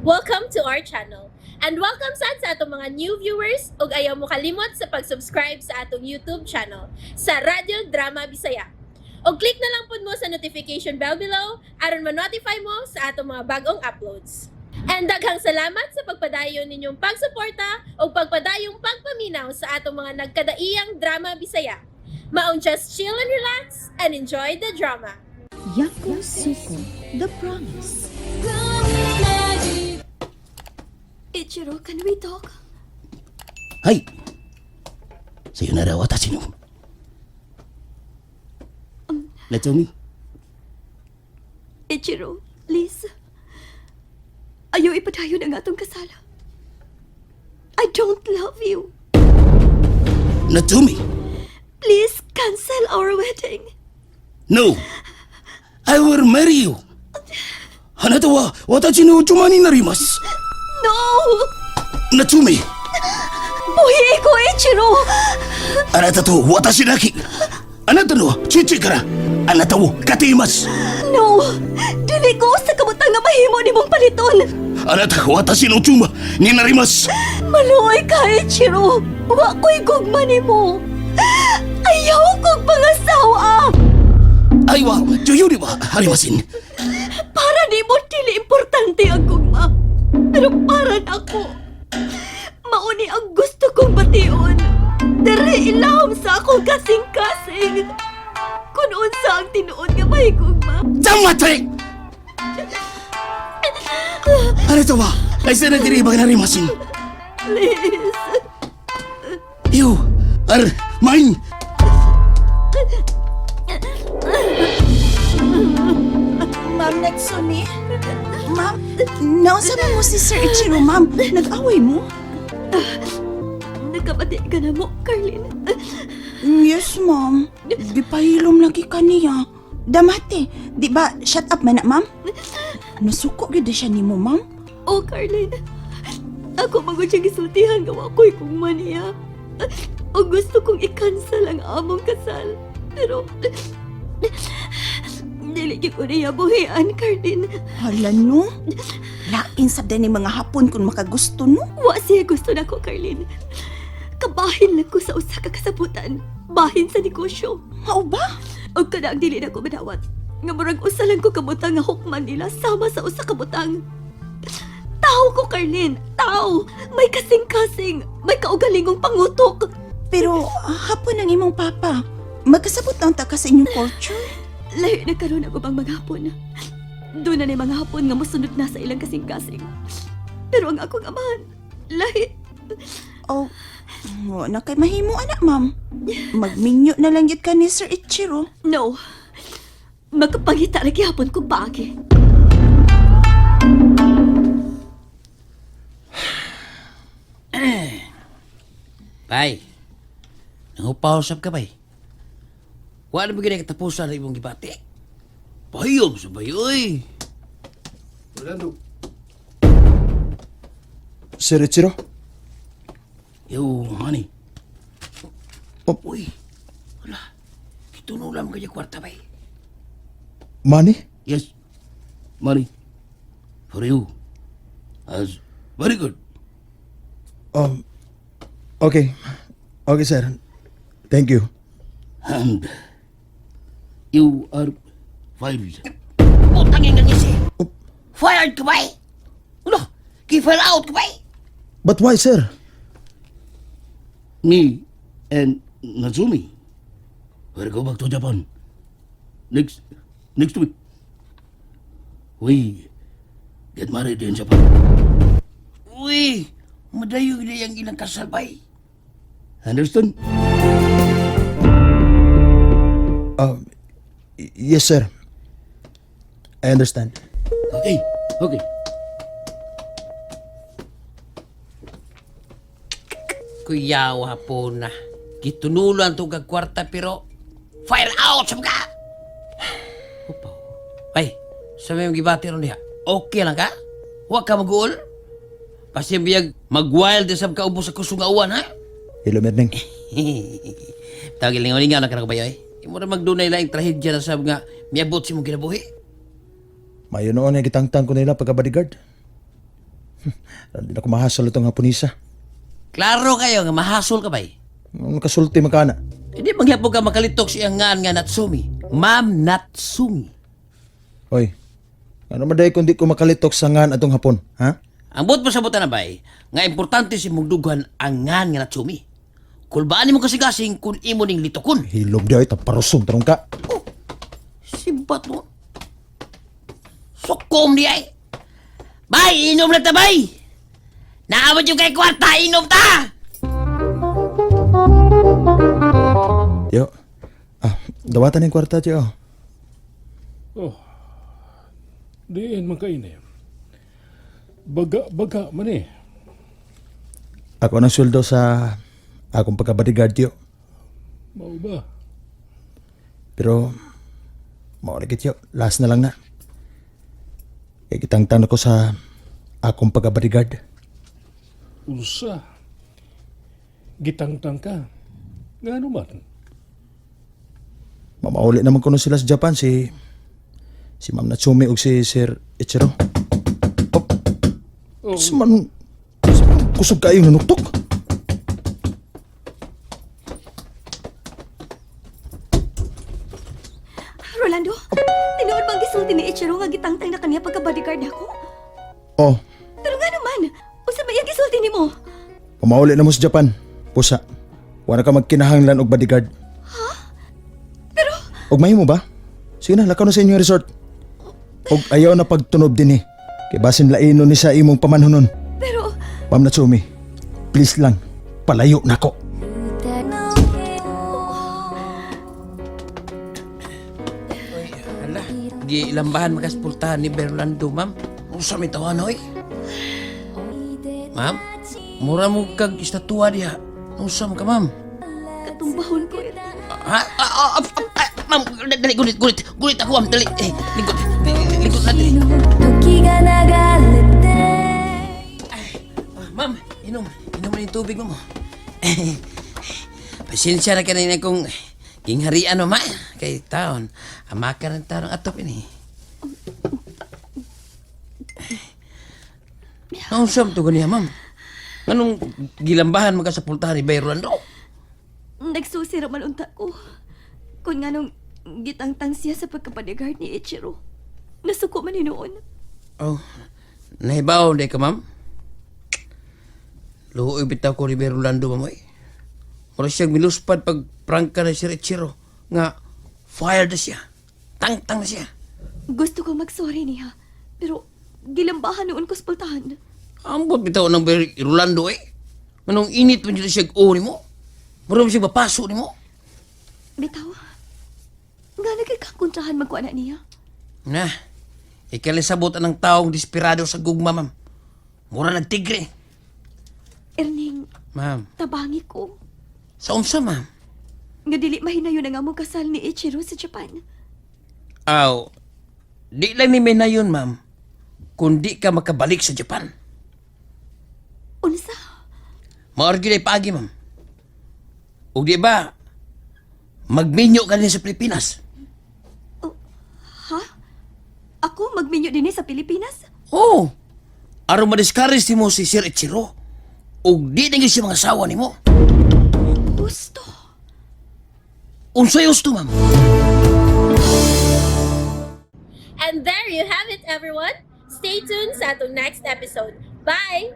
Welcome to our channel. And welcome sad sa atong mga new viewers ug ayaw mo kalimot sa pag-subscribe sa atong YouTube channel sa Radyo Drama Bisaya. Og click na lang pud mo sa notification bell below aron ma-notify mo sa atong mga bagong uploads. And daghang salamat sa pagpadayon ninyong pagsuporta ug pagpadayong pagpaminaw sa atong mga nagkadaiyang drama Bisaya. Maong just chill and relax and enjoy the drama. Yako Suko, The Promise. Ichiro, can we talk? はい。さよなら私の。Natsumi, Ichiro, please. Ayaw ipadayon ang atong kasala. I don't love you. Natsumi, Please cancel our wedding. No! I will marry you! あなたは私のお妻になります。 No! 夏美、 Buhi ko, Ichiro! あなたと私だけ。あなたの父からあなたを買っています。 No! Dili ko sa kabutang nga mahimo nimong paliton. あなたは私の妻になります。 Maluoy ka, Ichiro. Wa ko'y gugma nimo. Ayaw kong pangasawa. 愛は女優ではありません。 Para nimo dili importante ang gugma. Pero para nako, mao ni ang gusto kong bation. Diri ilawom sa akong kasing-kasing. Kun unsa ang tinuod nga may gugma. 黙ってあなたは愛さなければなりません。 Please. You are mine. Ma'am Natsumi? Ma'am, naunsa man mo si Sir Ichiro, ma'am? Nag-away mo? Nakabati ka na mo, Carlin. Yes, ma'am. Gipahilom lagi ka niya. Damate, di ba shut up man na, ma'am? Nasuko gyud siya nimo, ma'am. Oh, Carlin. Ako magod siya gisultihan nga wa ko'y gugma niya. O gusto kong i-cancel ang among kasal. Pero dili gyud ko niya buhian, Carlin. Hala no. Lain sab ni mga Hapon kung makagusto no. Wa siya gusto nako, Carlin. Kabahin lang ko sa usa ka kasabutan. Bahin sa negosyo. Mao ba? Og kana ang dili na ko madawat. Nga murag usa lang ko kabutang nga hukman nila sama sa usa ka butang. Tao ko, Carlin. Tao. May kasing-kasing. May kaugalingong pangutok. Pero hapon ang imong papa. Magkasabot ang ta ka sa inyong culture. Lahi na karon ang ubang mga Hapon. Doon na ni mga Hapon nga mosunod na sa ilang kasing-kasing. Pero ang akong amahan, lahi. Oh, wa na kay mahimo anak, ma'am. Magminyo na lang gyud ka ni Sir Ichiro. No. Makapangita ra gihapon kog paagi. Bay, nangupausap ka, bay. Wala mo katapusan na imong gibati. Pahiyom sa bay, oy. Sir Ichiro? Yo, honey. Oh. Uy, wala. Kitunulam ka niya kwarta, bay. Money? Yes. Money. For you. As very good. Okay. Okay, sir. Thank you. And you are fired. Putang ina ngisi. Fired ka, bay. Wala, ki-fire out ka, bay. But why, sir? Me and Natsumi will go back to Japan next week. We get married in Japan. Uy, madayo na yung ilang kasal, bay. Understand? Yes, sir. I understand. Okay. Kuyawa po na. Gitunulan to kag kwarta pero fire out sa ka. Upaw. Ay, sa may gibati ron diha. Okay lang ka? Huwag ka mag-uol? Kasi biyag mag-wild sa kaubos sa kusong awan, ha? Hello, Merning. Tawag lingaw-lingaw na ka na kabayo, eh. Imo na magdunay laing trahedya na sab nga miabot si mong kinabuhi. Mayo noon ay gitangtang ko nila pagka-bodyguard. Hindi na ko mahasol itong Haponisa. Klaro kayo nga mahasol ka bay. Ang nakasulti man ka na. Hindi mangyapon ka makalitok sa iyang ngaan nga Natsumi. Ma'am Natsumi. Hoy, ano man dahil kung di ko makalitok sa ngan atong Hapon, ha? Ang buot mo sa buta na bay, nga importante si mong dughan ang ngan nga Natsumi. Kulbaan nimo kasing kung imo ning litokon. Hilom di ay, taparusong tarong ka. Oh, simbat mo. Sukom di ay. Bay, inom na ta bay. Naabot yung kay kwarta, inom ta! Yo, dawatan yung kwarta, tiyo. Oh, diin man kaini. Baga-baga man eh. Ako ng sweldo sa akong pagka-bodyguard, tiyo. Mao ba? Pero, mauna tiyo, last na lang na. Kaya kitangtang ako sa akong pagka-bodyguard. Unsa? Gitangtang ka. Ngano man? Mamauli naman kuno sila sa Japan, si Ma'am Natsumi ug si Sir Ichiro. Oh, Oh, sa man, sa man kusog kayo nanuktok. Rolando, tinuod bang gisulti ni Ichiro nga gitangtang na kaniya pagka-bodyguard nako? Oh, Pero nga naman, unsa ba iyang gisulti nimo? pamauli na mo sa Japan. Pusa, wala ka magkinahanglan og bodyguard. Pero Og mahimo ba? Sige na, lakaw na sa inyong resort. Og ayaw na pagtunob din eh. Kay basin laino ni sa imong pamanhonon. pero Ma'am Natsumi, please lang, palayo na ko. Hala, gilambahan makaspultahan ni Berlando, ma'am. Unsa may tawahan, hoy? Ma'am, mura mo kag istatuwa diha. Unsa man ka, ma'am? katumbahon ko Ernie. Ha? Ma'am, dali, gulit, gulit. Gulit ako, ma'am. Dali. Eh, lingkod. Lingkod na, dali. 時が流れて Ma'am, inom. Inom na yung tubig mo. Pasensya na kanina kung gingharian mo, ma. Kay taon, amaka ng taon atop ini. Anong siyam to ganiya, ma'am? Anong gilambahan mo ka sa pultahan ni Bay Rolando? Nagsusi ra man unta ko. Kung nga nung gitangtang siya sa pagka-bodyguard ni Ichiro. Nasuko man hinuon. Oh, nahibaw di ka, ma'am? Luhoy bitaw ko ni Bay Rolando, ma'am, oy. Mura siyang miluspad pag prangka na si Richiro nga fired na siya. Tangtang na siya. Gusto ko magsorry niya. Pero gilambahan noon ko sa pultahan. Ambot bitaw ng Bay Rolando, eh. Anong init man siya o nimo? Mura mo siya bapaso nimo? Bitaw, nga nagkakakontrahan magkuha na niya. Na, ikalisabot ang taong desperado sa gugma, ma'am. Mura nagtigre. Erning, Ma'am, tabangi ko. sa unsa, ma'am? Nga dili mahinayon ang among kasal ni Ichiro sa Japan. Aw, di lang ni Menayon, ma'am. Kundi ka makabalik sa Japan. Unsa? Maargue na paagi, ma'am. O di ba, magminyo ka din sa Pilipinas. Oh, ha? Ako magminyo din sa Pilipinas? Oo. Aron ma-discourage nimo si Sir Ichiro. O di na gyud siya mga asawa nimo. Gusto. Unsay gusto, ma'am? And there you have it, everyone. Stay tuned sa atong next episode. Bye!